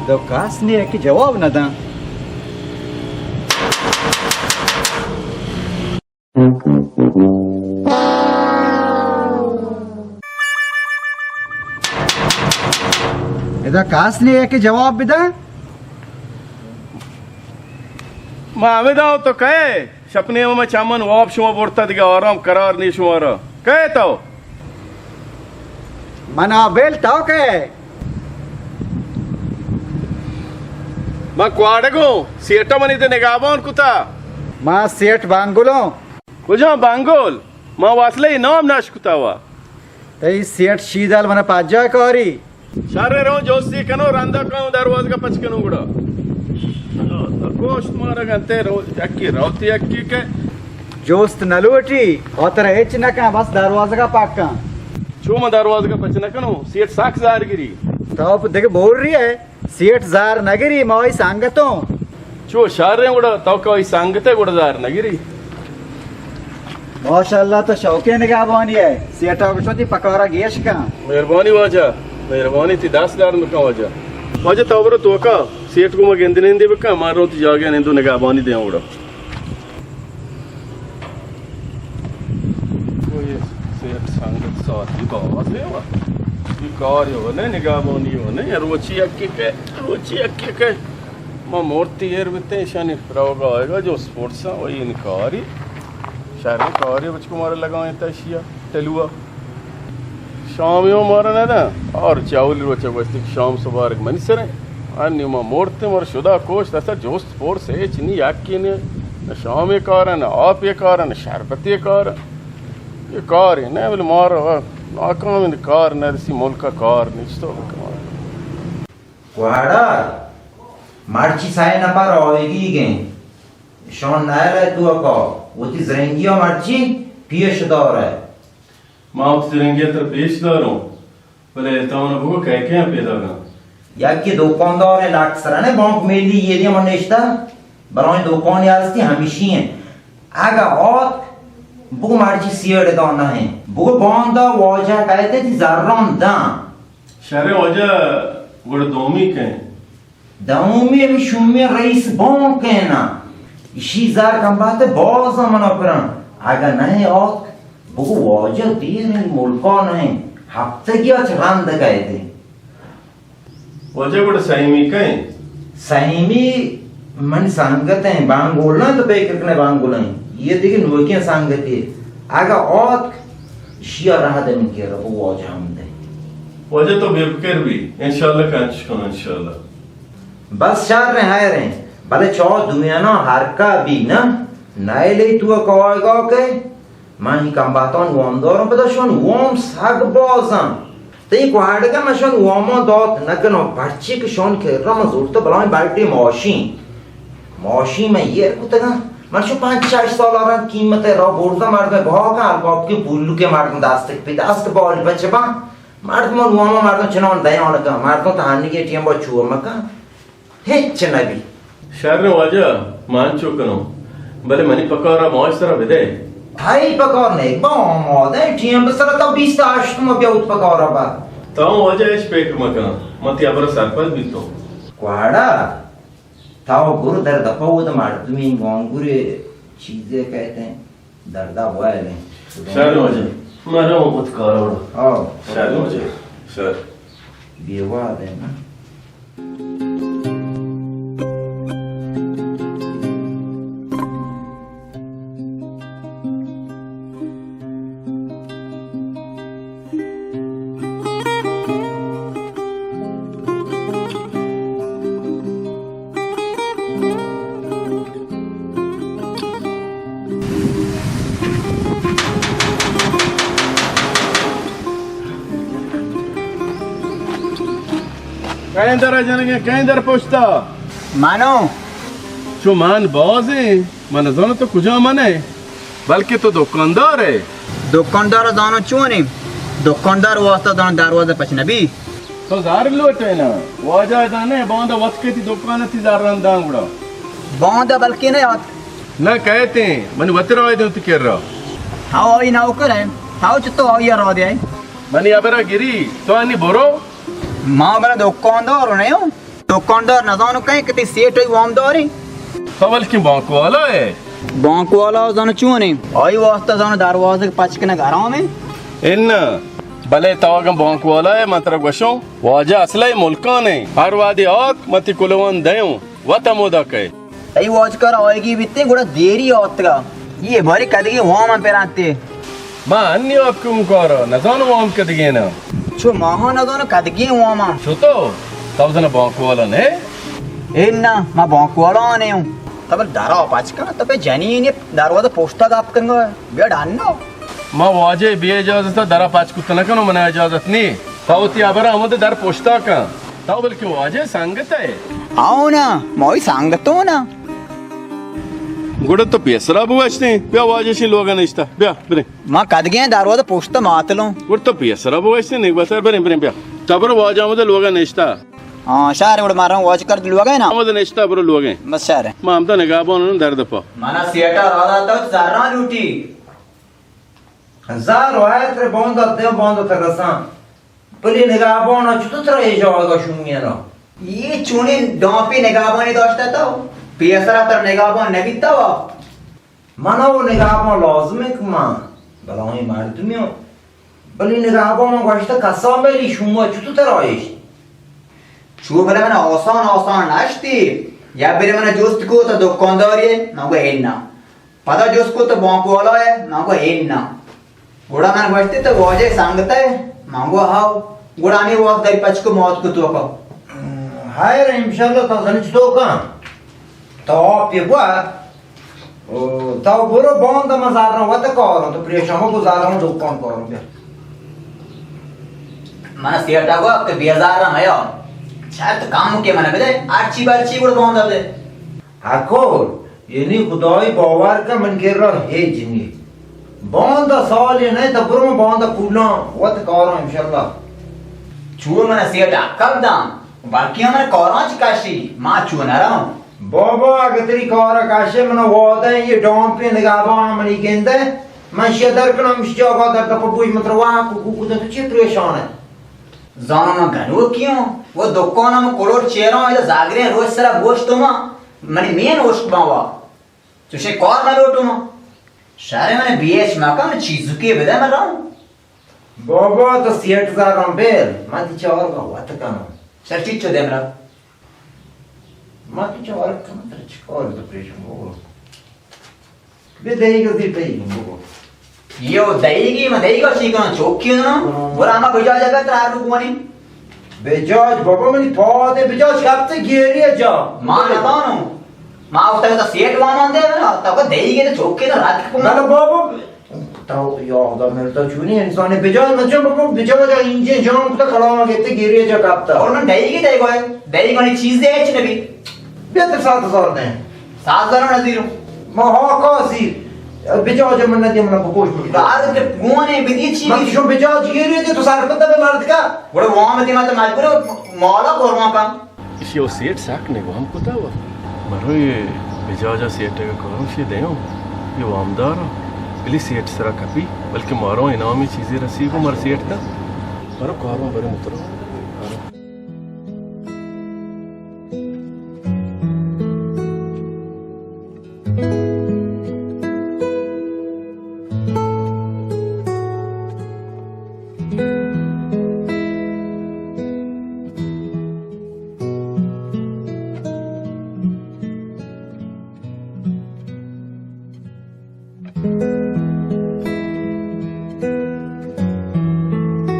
تو کس نیئے کہ جواب نہ داں۔ ادا کس نیئے کہ جواب بداں۔ ما ہمدا، تو کئے؟ شپنی ہم چمن واب شما برتا، دگہ آرام قرار نی شمارا۔ کئے تو؟ من آ بل، تو کئے؟ من کواڑگوں، سیٹا منی دے نگہبان کتا۔ ما سیٹ بانگلوں۔ کجا بانگل؟ ما واصلہ نام نش کتا وا۔ تئی سیٹ شیدل من پجا کاری۔ شر رو جوستی کنو، رندا کنو، دروازگا پچ کنو گڑا۔ گوشت مارا گنتے رو، یکی روتی یکی کہ۔ جوست نلوٹی، خاطر ہچ نکن، بس دروازگا پاک کن۔ چو من دروازگا پچ نکنو، سیٹ ساک زار گری۔ تو دگہ بول رہی ہے، سیٹ زار نگری، ما وہی سنگتوں۔ چو شریں گڑا، تو کہ وہی سنگتے گڑا زار نگری۔ ماشاءاللہ، تو شوقیں نگہبانی ہے۔ سیٹا گوشو تی پکارا گیش کن۔ مہربانی واجہ، مہربانی، تی دست درد مکن واجہ۔ واجہ تو برو توکا، سیٹ گو ما گندنندی بکن، ما رو تی جاگہ نندو نگہبانی دیاں گڑا۔ وہ یہ سیٹ سنگت ساتھی باز ہے وا۔ یہ کار یہ نہیں، نگہبانی وہ نہیں، روچی اکی کے، روچی اکی کے۔ ما مورتی ایر بیتے، ایشانی روگا آئے گا جو سپورٹس ہیں، وہی انکاری۔ شہر کاری بچکو مارا لگائیں تا اشیا، ٹلوا۔ شامی ہوں مارا نہ دا، اور چاولی روچا گوشتی کہ شام سبارگ منی سرے۔ انی ما مورتے، مارا شدا کوشت، اصلا جوست پورس ہیچ نی، یکی نی، نہ شامی کار، نہ آپی کار، نہ شربتی کار۔ یہ کار نہ، بلے مارا ناکام کار نہ رسی، ملکا کار نیچ تو بکن۔ گواڑا، مرچی سئے نفر آویگی گیں۔ شان نئیل ء توکا وتی زرنگی ء مرچی پیش دار ء۔ ما وتی زرنگی ء ترا پیش داروں، بلے تو من بگو کئے کئے پیداگاں؟ یکی دکاندار ء لک سرا نہ، بانک میلی یہ دیم نشتہ، بلائیں دکانی ہستی ہمیشی ہیں۔ اگا آت بگو مرچی سیڑ دان نہ ہیں، بگو باندا واجہ کئیتے تی زران داں۔ شریں واجہ، گڑا دومی کئے؟ دومی ہمے شومی رئیس بانک ء نا، اشی زر کم بات باز منا پرن۔ اگا نہ آتک، بگو واجہ دیر انت، ملکا نہ انت، ہفتگی اچ رند کئیت۔ واجہ گڑا سیمی کئے؟ سیمی من سنگت ہیں، بانگول نہ تو فکر کنے بانگول ہیں، یہ دیگه نوکیں سنگتی۔ اگا آتک، اشیا راہ دے من کے ربو واجہ ہم دے۔ واجہ تو بے فکر بی، انشاءاللہ کانچ کن انشاءاللہ۔ بس شر ہیں، حیر ہیں، بلے چو دوینا ہرکا بی نہ، نئیلے تو کوائگا کے، من ہی کم باتان وام دارم، پدا شون وام سگ بازن۔ تئی کوہڑگا من شون وامان دات نکنو، پرچی کہ شون کرا من زورتا بلائیں بلٹی ماشین۔ ماشین من یہ کتگا، من شو پنچ شش سال آران قیمت را بردا مردم بہا کن، الباب کے بولو کے مردم دست پہ دست بال بچبان۔ مردمان واما مردم چنان دیان کن، مردم تہنگی ٹیم با چو مکن، ہچ نبی۔ شر واجہ، من چو کنوں، بلے منی پکارا ماش سرا بدے۔ تئی پکار نہیں، با آمادہ ٹیم بسر تا بیست ہشت ما بیاوت پکارا با۔ تا واجہ اش فکر مکن، من تی ابرا سرپد بیتوں۔ کوڑا، تا گرو در دپا ود مردمی گانگورے چیزے کہتے ہیں۔ دردا وائل ہیں۔ شر واجہ، من رواں وت کارا وڑا۔ ہاں۔ شر واجہ، شر۔ بے واد ہے نا۔ کئیں در جنگیں، کئیں در پشتا؟ منو۔ چو من بازیں، من زانو تو کجا من ہے، بلکہ تو دکاندار ہے۔ دکاندار زانو چونیں؟ دکاندار واسطہ زانو دروازہ پچ نبی۔ تو زر لوٹئے نا؟ واجہ ادا نہ، باندا وت کئیت دکان ء، تی زران داں گڑا۔ باندا بلکیں نہ آتک۔ نہ کئیت، منی وت راہ دے وتی کرا۔ ہاو آئی نوکر ہے، ہاو چتو آئی راہ دے۔ منی ابرا گری، تو انی برو۔ ما بلا دکاندار نہ ہوں۔ دکاندار نزانو کئے کہ تئی سیٹھ ءِ وامداریں۔ تو بلکیں بانک والا ئے۔ بانک والا زانو چون ایں؟ آئی واسطہ زانو دروازگ پچ کنگ حرام ایں۔ اناں، بلے تو اگاں بانک والا ئے، من ترا گوشوں، واجہ اصل ءَ ملکان ایں۔ ہر وہدے آت، من تئی کلوہاں دیوں، وت ہمودا کئے۔ تئی واجکار آیگی بیتیں، گڑا دیری آتکا۔ یہ باری کدگی وام پرانتے۔ ما انی آپ کیوں کارا، نزانو وام کدگی نا۔ چو ماہا نزانو کدگی وام۔ چو تو، تو زن بانک والا نے؟ اے نا، ما بانک والا نے ہوں۔ تب درا پچ کن، تب جنین دروازہ پوشتا گپ کنگا۔ بیا ڈانو۔ ما واجہ بے اجازت درا پچ کت نہ کنو، منا اجازت نی۔ تو وتی ہبر ہمود در پشتا کن۔ تو بلکہ واجہ سنگت ئے۔ آؤ نا، مائی سنگتوں نا۔ گڑا تو پیسرا بوشتیں، بیا واجہ شی لوگا نشتا، بیا بریں۔ ما کدگیں دروازہ پشتا ماتلوں۔ گڑا تو پیسرا بوشتیں، نیک بسر بریں، بریں، بیا۔ تبر واجہ ہمود لوگا نشتا۔ ہاں، شہر گڑا مارا واجہ کر لوگا نا۔ ہمود نشتا برو لوگا۔ بس شہر۔ ما ہمدا نگہبان درد پا۔ منا سیٹا رادا تو زران لوٹی۔ ہزار وایت رے باندا دے باندا تر رساں۔ بلے نگہبان چطور ترا اے جاگہ شومینا؟ یہ چونیں ڈانپی نگہبانی داشتہ تو؟ پیسرا تر نگہبان نبیتا وا؟ منا وہ نگہبان لازم ہے کہ من بلاہیں مردمی ہوں۔ بلے نگہبان گوشتہ کسان بلی شما چطور ترا ایش؟ چو بلے من آسان آسان نشتی۔ یا بلے من جست کو تو دکانداری ہے؟ من گو اے نا۔ پدا جست کو تو بانک والا ئے؟ من گو اے نا۔ گڑا من گوشتی تو واجہ سنگت ئے؟ من گو ہاو۔ گڑا ہمے وقت دری پچ کو موت کو تو کا۔ ہائر انشاءاللہ تو زنچ تو کن۔ تو آپ یہ بوا۔ او، تو برو باندا من زارنا وت کاروں، تو پریشان مبو زارنا دکان کاروں بیا۔ من سیٹا گو کہ بیزار میا۔ شرط کم کے من بدے، ہرچی برچی گڑ باندا دے۔ ہکول، یعنی خدائی باور کن من کرا ہیچ نی۔ باندا سال یہ نہیں، تو برو من باندا پولاں، وت کاراں انشاءاللہ۔ چو من سیٹ عقل داں، بلکہ من کاراں چ کشی، ما چو نہ رہوں۔ بابا، اگہ تری کارا کشے من وعدہ یہ ڈانپی نگہبان منی گندے، من شی در کنم، مش جاگا در دپ بوج متر واہ کو کو کو تو چی پریشان ہے؟ زاناں من گنوکی ہوں، وہ دکان ہم کلوٹ چیراں، ادا زاگریں روچ سرا گوشت ما، منی مین اوشک باں وا۔ چوشیں کار نہ لوٹوں ما۔ شہر من بیچ مکن، چیزکے بدے من رہوں۔ بابا تو سیٹ زاراں بیل، من تی چار کا وت کنوں۔ شر چیچو دے مرا۔ من تی چار کنوں، تر چکار تو پریشان بابا۔ بے دئیگ ءَ زیر دئیگ ءَ بگو۔ یہ دئیگی، من دئیگ ءَ چی کناں؟ چوکی کناں؟ ہاں۔ برا ہما بجاج ءَ ترا روک منی۔ بجاج، بابا منی پاد ءَ بجاج کپت گیری ءَ جا۔ ما نہ زانوں۔ ما وقت ءَ سیٹ وامان دے نا، تو دئیگ ءَ چوکی نہ رات کو۔ بلے بابا، تو یا خدا ملتا چونی انسان بجاج، من چون بابا بجاج ءَ انجن جام کتا کلام ءَ گیتے گیری ءَ جا کپتا۔ اور من دئیگ ءَ دئیگ ءَ، دئیگ ءَ چیز دے ہچ نبی۔ بیا تو سات ہزار دیں۔ سات ہزار نہ زیروں۔ ما ہاکا زیر۔ بجاج من ندی، من بگوش بگوش۔ دار تے گونے بدی چی؟ من شو بجاج گیری تے تو سر پتہ بے مرد کا۔ گڑا وام تے مت مجبور مالا قربان کا۔ ایشی او سیٹ ساک نے گوام کتا وا۔ مرو یہ بجاج سیٹ کا کارم شی دیوں۔ یہ وامدار بلی سیٹ سرا کپی، بلکہ مارو انعامی چیزی رسی کو مر سیٹ تا۔ مرو کارم برے مترو۔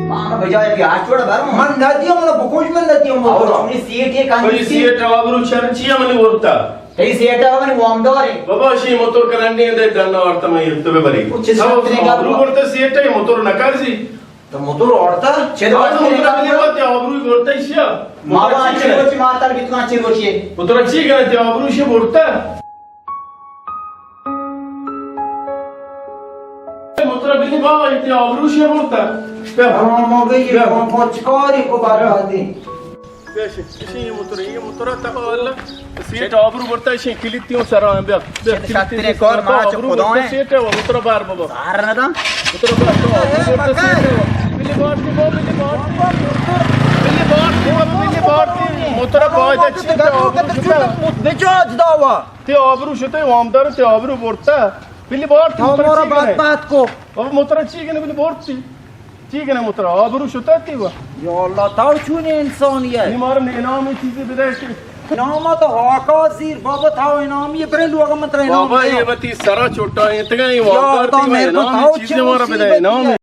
ما ہمے بجائے کہ آ چوڑا بروں۔ من نہ دیوں، من بکوش من نہ دیوں۔ اور اپنی سیٹ یہ کن کوئی سی۔ سیٹ آبرو چر چیا منی ورتا۔ تئی سیٹ آ منی وامدار ہے۔ بابا شی موتور کرنڈی دے ڈن آورتا میں تو بے بری۔ کچھ سب تری کا آبرو ورتا سیٹ ہے، موتور نہ کر سی۔ تو موتور آورتا؟ چلو آج موتور بلی بات آبرو ورتا شیا۔ ما چلو چی ماتا بیتنا چلو چی۔ موتور چی کرتے آبرو شی ورتا۔ مترا بلی بابا، ایتی آبروش برتا۔ بیا۔ حرام آگئی، بیا۔ پاچکاری کو بربادی۔ بیا شی، شی، یہ مترا، یہ مترا تا اللہ۔ سیٹ آبرو برتا، شی کلیتی ہوں سرا، بیا۔ بیا، شاطرین کار ما چ خدا ہیں۔ سیٹ ہے، مترا بار بابا۔ سار نہ دا۔ مترا بار، تو آبرو برتا سیٹ ہے۔ بلی بار، بلی بار۔ بلی بار، تو بلی بارتی، موتر باید چی؟ نجات داوا. تی آبرو شته، وامدار تی آبرو برتا. بلی بارتی، تو موتر مارا چی کنه؟ بدبخت کو. بابا، موتر چی کنه؟ بلی بارتی. چی کنه موتر؟ آبرو شته تی وا. یا الله، تو چون انسانی ہے؟ نی مارا نینام چیزی بده که. نام تو حاکا زیر، بابا، تو انعامی برندو اگه من تر انعام بابا، دیا. یہ وتی سرا چوٹا انتگا، یہ یا وامدار تی وا، مہربان، انعامی تو چیزی چه مارا بده، مصیبتی انعامی. ہے؟